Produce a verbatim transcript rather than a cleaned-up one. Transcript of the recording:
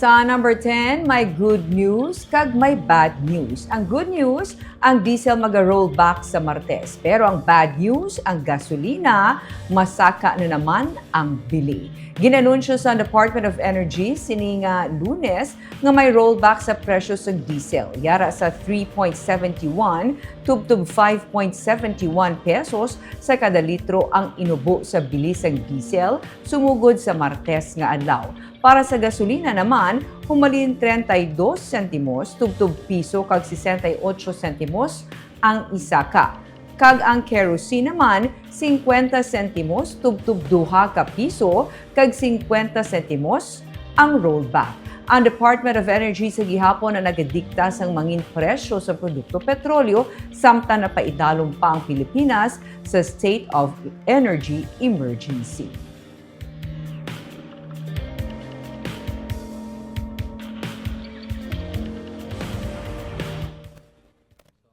Sa number ten, may good news kag may bad news. Ang good news, ang diesel maga-roll back sa Martes. Pero ang bad news, ang gasolina, masaka na naman ang bili. Ginanunsyo sa Department of Energy sini nga Lunes nga may rollback sa presyo sa diesel, yara sa three point seven one tubtob five point seven one pesos sa kada litro ang inubo sa bili sang diesel sumugod sa Martes nga adlaw. Para sa gasolina naman, humalin treinta y dos sentimos tubtob piso kag sesenta y ocho sentimos ang isa ka. Kag ang kerosene naman, cincuenta sentimos tubtob duha ka piso kag cincuenta sentimos ang rollback. Ang Department of Energy sa gihapon ang nagadikta sang mangin presyo sa produkto petrolyo, samtang napaidalom pa ang Pilipinas sa state of energy emergency.